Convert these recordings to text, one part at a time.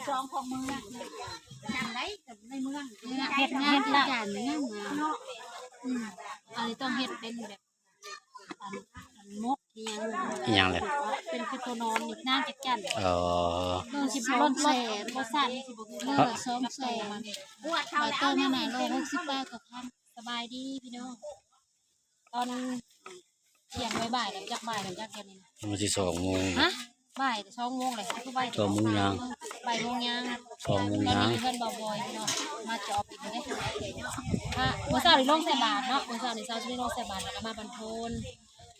ສອງຂອງເມືອງນຳໄດ້ ໃນເມືອງເຮັດ ເຮັດລະ ເນາະ ອືມ ອັນນີ້ຕ້ອງເຮັດເປັນແບບ ອັນ ອັນໝົກອີ່ຫຍັງ ອີ່ຫຍັງແຫຼະ ເປັນຄືໂຕນອນນີ້ນາຈັກຈັ່ນ ອໍ ໂລສິບ ລົດແສນ ລົດຊາດນີ້ຊິບໍ່ເກີນ ເອີ ສອງແສນ ບາດເຕີມານະ ໂລຫົກສິບບາດກໍຄັນ. ສະບາຍດີພີ່ນ້ອງ ຕອນທ່ຽງ ບ່າຍໆ ແລ້ວ ຈັກບ່າຍແລ້ວ ຈັກດຽວນີ້ ມັນຊິສອງໂມງ ຮະ ບ່າຍສອງໂມງແລ້ວ ຄືໄວ ສອງໂມງຍາງ ບ່າຍໂມງຍາງ ສອງໂມງຍາງ ຕອນນີ້ເຮືອນບ່າວບອຍເນາະ ມາຈອບອີກເດ້ ຮະ ມື້ເຊົ້ານີ້ລົງໃສ່ບາດເນາະ ມື້ເຊົ້ານີ້ເຊົ້າຊິລົງໃສ່ບາດ ແລ້ວກໍມາບັນໂພນ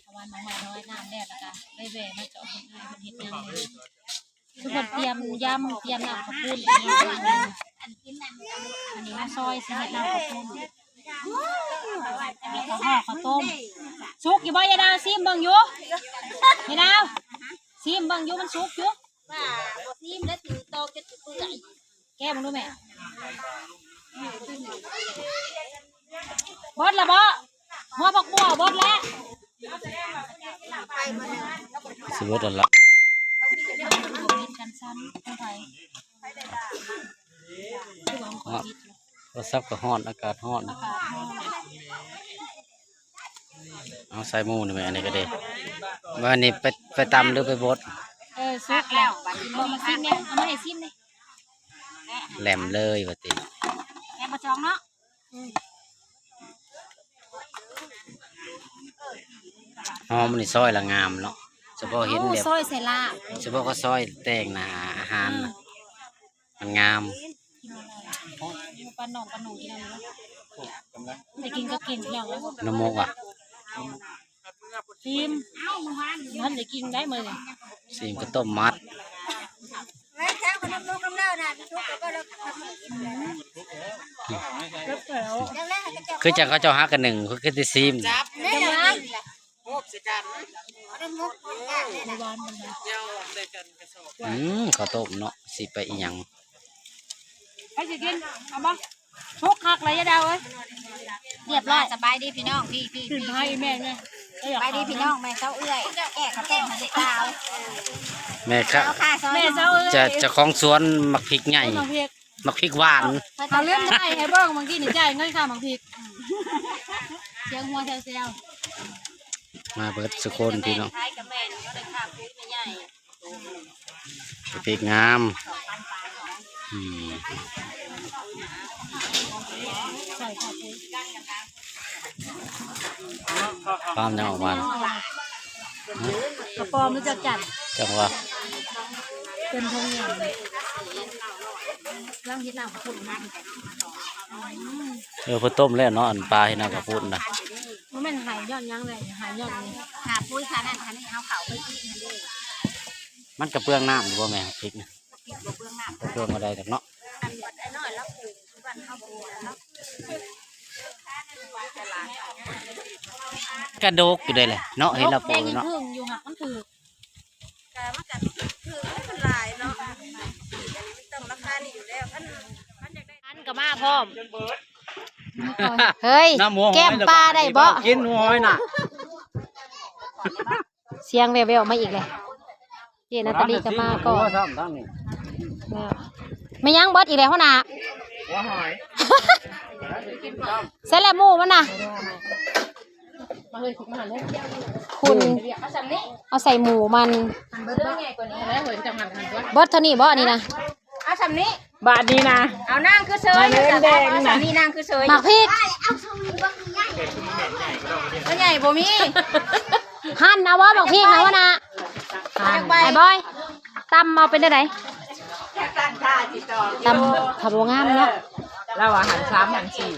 ເພາະວ່າໜໍ່ໄມ້ນ້ອຍນ້ຳແລ້ວ ແລ້ວກໍໄດ້ແວ່ມາຈອບເພິ່ນ ເພິ່ນເຮັດຫຍັງ ຄືເພິ່ນຕຽມຢຳ ຕຽມນ້ຳເຂົ້າປຸ້ນ ອັນນີ້ມາຊອຍຊິເຮັດນ້ຳເຂົ້າປຸ້ນ ແລ້ວກໍຫໍ່ເຂົ້າຕົ້ມ ສຸກຢູ່ບໍ່ ຍາຍດາວ? ຊີມເບິ່ງຢູ່ ຍາຍດາວ ຊີມເບິ່ງຢູ່ ມັນສຸກຢູ່ ວ່າບໍ່ຊີມແລ້ວ ຖືຕອກຈົນເປື່ອຍ ແກະເບິ່ງດູແມ່ ເບິດລະບໍ? ຫົວຜັກບົວເບິດແລ້ວ ຊິເບິດແລ້ວລະ ໂທລະສັບກໍຮ້ອນ ອາກາດຮ້ອນ ເອົາໃສ່ໝູ່ນີ້ແມ່ ອັນນີ້ກໍດີ ວ່າອັນນີ້ໄປ ໄປຕຳຫຼືໄປບົດ? ເອີ ສຸກແລ້ວ ເອົາມາຊີມແດ່ ເອົາມາໃຫ້ຊີມແດ່ ແຫຼມເລີຍວ່າຕິ ແຫຼມບໍ່ຈອງເນາະ. ຫອມນີ້ຊອຍລະງາມເນາະ ສະເພາະເຫັນແບບ ໂອ້ ຊອຍໃສ່ລາບ ສະເພາະເຂົາຊອຍແຕ່ງໜ້າອາຫານ ເອີ ມັນງາມ ປານນ້ອງ ປານນ້ອງກິນເອົາເນາະ ໄດ້ກິນກໍກິນ ພີ່ນ້ອງເອີຍ ນ້ຳໝົກຫວາ? ຊີມ ມັນໄດ້ກິນໄດ້ມື້ນີ້ ຊີມກະຕົ້ມມັດ ຄືຈັ່ງເຂົາເຈົ້າຫາກັນໜຶ່ງ ຄືຊິຊີມ ອືມ ເຂົ້າຕົ້ມເນາະ ຊິໄປອີ່ຫຍັງ ໃຜຊິກິນ ເອົາບໍ່? ສຸກຄັກເລີຍ ຍາດາວເອີຍ ຮຽບຮ້ອຍ ສະບາຍດີພີ່ນ້ອງ ພີ່ ພີ່ ພີ່ ໃຫ້ແມ່ແດ່ ສະບາຍດີພີ່ນ້ອງ ແມ່ເຊົາເອື້ອຍ ແກ້ເຂົ້າຕົ້ມໃຫ້ລູກສາວ ແມ່ຄະ ເອົາຄ່າຊອຍ ແມ່ເຊົາເອື້ອຍ ເຈົ້າ ເຈົ້າຂອງສວນໝາກພິກໃຫຍ່ ໝາກພິກ ໝາກພິກຫວານ ເຮົາລືມຖ່າຍໃຫ້ເບິ່ງ ເມື່ອກີ້ນີ້ຈ່າຍເງິນຄ່າໝາກພິກ ສຽງຫົວແຊວໆ ມາເບິດສຸຄົນພີ່ນ້ອງ ຂາຍກັບແມ່ນີ້ ເຂົາໄດ້ຄ່າປຸ໋ຍແມ່ໃຫຍ່ ພິກງາມ ອືມ ຄວາມຍັງອອກມາ ກະປອມຮູ້ຈັກຈັນ ຈັກວ່າ ເປັນພະເນຍ ກຳລັງເຮັດນ້ຳເຂົ້າປຸ້ນ ອືມ ເອີ ເພິ່ນຕົ້ມແລ້ວເນາະ ອັນປາເຮັດນ້ຳເຂົ້າປຸ້ນນະ ບໍ່ແມ່ນໃຫ້ຍ້ອນຫຍັງເລີຍ ໃຫ້ຍ້ອນນີ້ ຄ່າປຸ໋ຍຄ່ານັ້ນຄ່ານີ້ ເອົາເຂົ້າໄປກິນຫັ້ນເດ້ ມັນກະເປືອງນ້ຳຢູ່ບໍ່ແມ່ ພິກນະ? ບໍ່ເປືອງນ້ຳ ບໍ່ເປືອງບໍ່ໄດ້ດອກເນາະ ອັນນ້ອຍລາວປູກຢູ່ບ້ານເຮົາບໍ່ ກະດົກຢູ່ເດ້ແຫຼະເນາະ ເຫັນລາວປູກເນາະ ຍັງຂຶ້ນຢູ່ ຫາກມັນຖືກ ກະມັນກະຖືກ ມັນຫຼາຍເນາະ ມັນຕ້ອງລາຄານີ້ຢູ່ແລ້ວ ຄັນ ຄັນຢາກໄດ້ ອັນກະມາພ້ອມ ເຮີ້ຍ ແກ້ມປາໄດ້ບໍ່? ກິນຫົວຫອຍນະ ສຽງແວ່ວໆມາອີກແລ້ວ ເຈ້ນາຕາລີກໍມາກ່ອນ ແມ່ນຫຍັງເບິດອີກແລ້ວຫົວໜ້າ? ໃສ່ແລ້ວໝູ່ມັນນະ ຄຸນ ເອົາໃສ່ໝູ່ມັນ ເບິດເທົ່ານີ້ບໍ່ນີ້ນະ? ເອົາສ່ຳນີ້ ບາດນີ້ນະ ເອົານາງຄືເຊີຍ ມາແດງໆນະ ນີ້ນາງຄືເຊີຍ ໝາກພິກ ມັນໃຫຍ່ບໍ່ມີ ຫັ່ນເອົາບໍ່ໝາກພິກນະຫົວໜ້າ? ອ້າຍບອຍ ຕຳເອົາເປັນແນວໃດ? ຕຳ ຖ້າບໍ່ງາມເນາະ ລາວວ່າຫັ່ນສາມ ຫັ່ນສີ່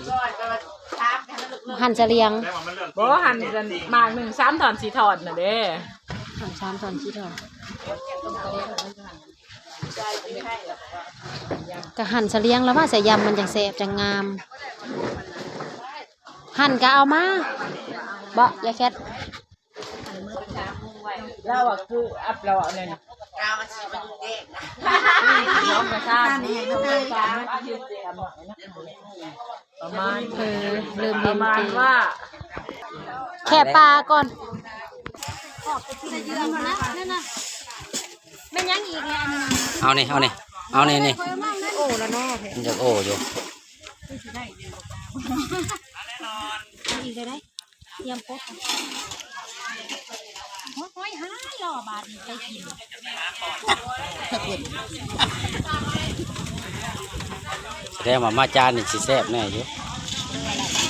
ຫັ່ນສະຫຼຽງ ບໍ່ ຫັ່ນໝາກໜຶ່ງສາມທ່ອນ ສີ່ທ່ອນນະເດ້ ຫັ່ນສາມທ່ອນ ສີ່ທ່ອນ ກະຫັ່ນສະຫຼຽງລະວ່າ ໃສ່ຢຳມັນຈັ່ງແຊບຈັ່ງງາມ ຫັ່ນກະເອົາມາ ເບາະ ຍາຍແຄດ ລາວວ່າຄືອັບລາວວ່າແນວນີ້ ປະມານ ເອີ ເລີ່ມເຫັນ ປະມານວ່າ ແຄະປາກ່ອນ ແມ່ນຫຍັງອີກແລ້ວອັນນີ້ນະ ເອົານີ້ ເອົານີ້ ເອົານີ້ ນີ້ ໂອ້ລະເນາະ ມັນຢາກໂອ້ຢູ່ ເອົາອີກໄດ້ໄດ໋ ຕຽມປົດ ໂອ້ຍ ຫ້າລໍ້ບາດນີ້ໄປກິນ ແຕ່ວ່າມາຈານນີ້ຊິແຊບແນ່ຢູ່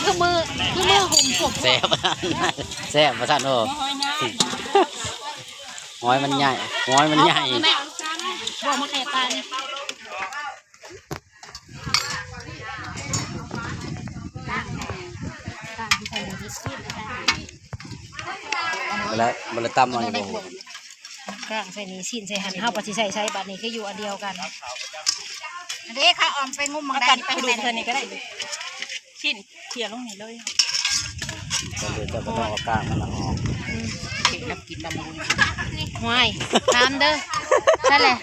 ຄືມື້ ຄືມື້ຫຸ້ມພວກ ແຊບ ແຊບວ່າຊັ້ນ ໂອ້ ຫອຍມັນໃຫຍ່ ຫອຍມັນໃຫຍ່ ບອກມາແຂກປານີ້ ແລ້ວ ບໍ່ໄດ້ຕຳເອົາຢູ່ບໍ່? ກ້າງໃສ່ນີ້ ຊີ້ນໃສ່ຫັ້ນ ເຮົາກໍຊິໃສ່ໃສ່ ບາດນີ້ຄືຢູ່ອັນດຽວກັນ ອັນເດ້ ຂ້າອອມໄປງຸ້ມໝ່ອງໃດ ເອົາກັນ ໄປ ໄປດູເທື່ອນີ້ກໍໄດ້ ຊີ້ນ ເຂົ້ຍລົງນີ້ເລີຍ ເຈົ້າກໍຕ້ອງເອົາກ້າງມັນອອກ ອືມ ກິນນຳ ກິນນຳ ຫ້ວຍ ຖາມເດີ ໃຊ່ແຫຼະ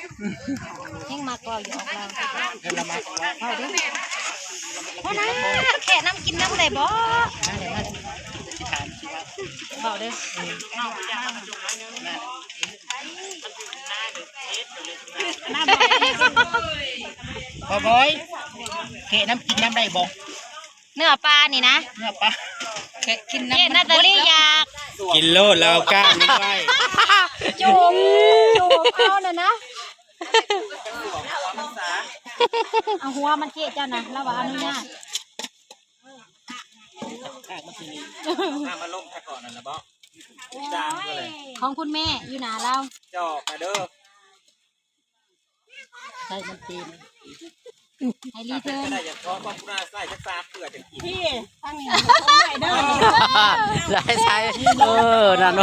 ແຮງມັກເວົ້າຢູ່ອອກລາວ ເວົ້າເດີ ພໍ່ນາ ແຂກນຳກິນນຳໄດ້ບໍ່? ເວົ້າເດີ ພໍ່ບອຍ ແຂກນຳກິນນຳໄດ້ບໍ່? ເນື້ອປານີ້ນະ ເນື້ອປາ ແຂກກິນນຳ ເຈ້ນາຕາລີຢາກ ກິນໂລດ ແລ້ວເອົາກ້າງມັນໄວ້ ຈູບ ຈູບເອົານັ້ນນະ ເອົາຫົວມັນ ເຈ້ເຈົ້ານະ ລາວວ່າອະນຸຍາດ ນ້ຳມັນລົງຊະກ່ອນນັ້ນນະບໍ ຈາງເລີຍ ຂອງຄຸນແມ່ຢູ່ໜ້າລາວ ຈອກນະເດີ ໃສ່ມັນເຕັມ ໃຫ້ຣີເທີນ ໄດ້ຢ່າງຂອງພວກຜູ້ນາໃສ່ຈັກສາມເທື່ອຈັ່ງກິນ ພີ່ ທາງນີ້ຂອງໃໝ່ເດີ ໃສ່ ໃສ່ ເອີ ນັ້ນ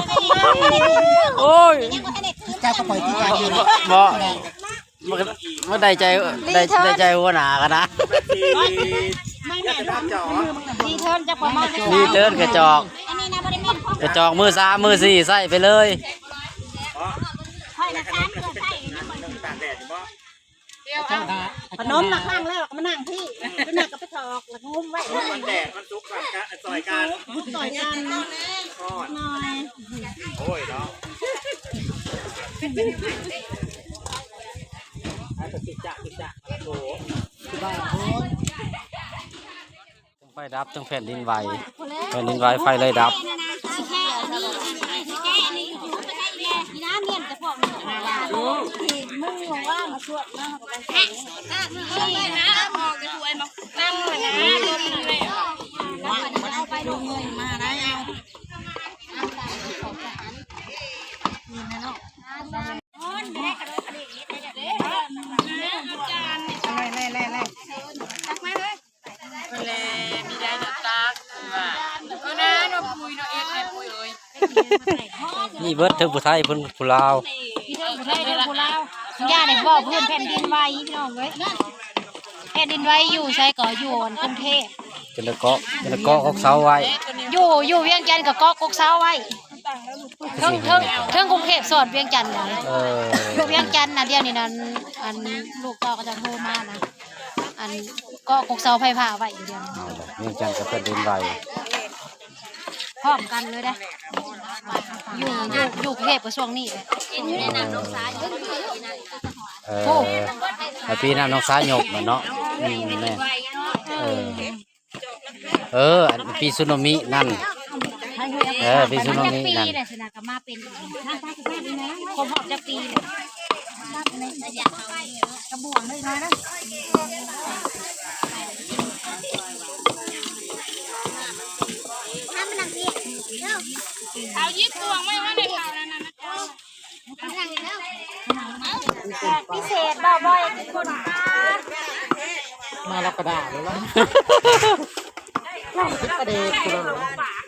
ໂອ້ຍ ເຈົ້າກໍປ່ອຍທີ່ການຢູ່ ບໍ່ ບໍ່ ບໍ່ໄດ້ ບໍ່ໄດ້ໃຈ ໄດ້ ໄດ້ໃຈຫົວໜ້າກັນນະ ນີ້ເທີນຈັກປະມານ ນີ້ເທີນກະຈອກ ອັນນີ້ນະບໍ່ໄດ້ແມ່ນຂອງ ກະຈອກມື້ສາມມື້ສີ່ໃຊ້ໄປເລີຍ ຂ້ອຍນະ ສາມເທື່ອໃຊ້ ຂະໜົມນະ ຄັ້ງແລ້ວກໍມານັ່ງພີ້ ເປັນໜ້າກໍໄປຖອກ ແລ້ວງຸ້ມໄວ້ ມັນແດດ ມັນສຸກ ຊ່ອຍກັນ ຊ່ອຍກັນ ຊ່ອຍກັນ ຮ້ອນ ໂອ້ຍເນາະ ໄຟດັບ ທັງແຜ່ນດິນໄຫວ ແຜ່ນດິນໄຫວ ໄຟເລີຍດັບ ແລະ ມີໄດ້ໜ້າຕາຄືວ່າ ເອີ ນະ ນ້ອງປຸ້ຍ ນ້ອງເອັດ ແມ່ປຸ້ຍເອີຍ ມີເບິດ ເທິງຜູ້ໄທ ເພິ່ນ ຜູ້ລາວ ມີເທິງຜູ້ໄທ ເທິງຜູ້ລາວ ຢ່າໄດ້ເວົ້າພື້ນແຜ່ນດິນໄຫວ ພີ່ນ້ອງເອີຍ ແຜ່ນດິນໄຫວຢູ່ໃສກໍຢູ່ອັນກຸງເທບ ເປັນຕາເກາະ ເປັນຕາເກາະກົກເສົາໄວ້ ຢູ່ ຢູ່ວຽງຈັນກໍເກາະກົກເສົາໄວ້ ເທິງ ເທິງ ເທິງກຸງເທບສອດວຽງຈັນນະ ເອີ ຢູ່ວຽງຈັນນະ ດຽວນີ້ນັ້ນ ອັນ ລູກເຕົ້າເຂົາເຈົ້າໂທມານະ ອັນ ເກາະກົກເສົາໄຟຟ້າໄວ້ຢູ່ດຽວນີ້ ເອົາລະ ວຽງຈັນກັບແຜ່ນດິນໄຫວ ພ້ອມກັນເລີຍເດ້ ຢູ່ ຢູ່ ຢູ່ກຸງເທບກໍຊ່ວງນີ້ແຫຼະ ເອີ ເອີ ປີນັ້ນນ້ອງຊາຍຍົກແມ່ນເນາະ ອືມ ແມ່ນ ເອີ ເອີ ອັນປີສຸນາມິນັ້ນ ເອີ ປີສຸນາມິນັ້ນ ປີແຫຼະ ຊະນະ ກໍມາເປັນອີກ ຄົບຮອບຈັກປີແລ້ວ ກະບວງເລີຍນະ ເອົາຍິບບວງໄວ້ ໄວ້ໃນເຂົານັ້ນນະ ພິເສດ ບ່າວບອຍກິນຄົນຕາ ມາລາວກະດາເລີຍລະ ລາວກະເດກຢູ່ແລ້ວ.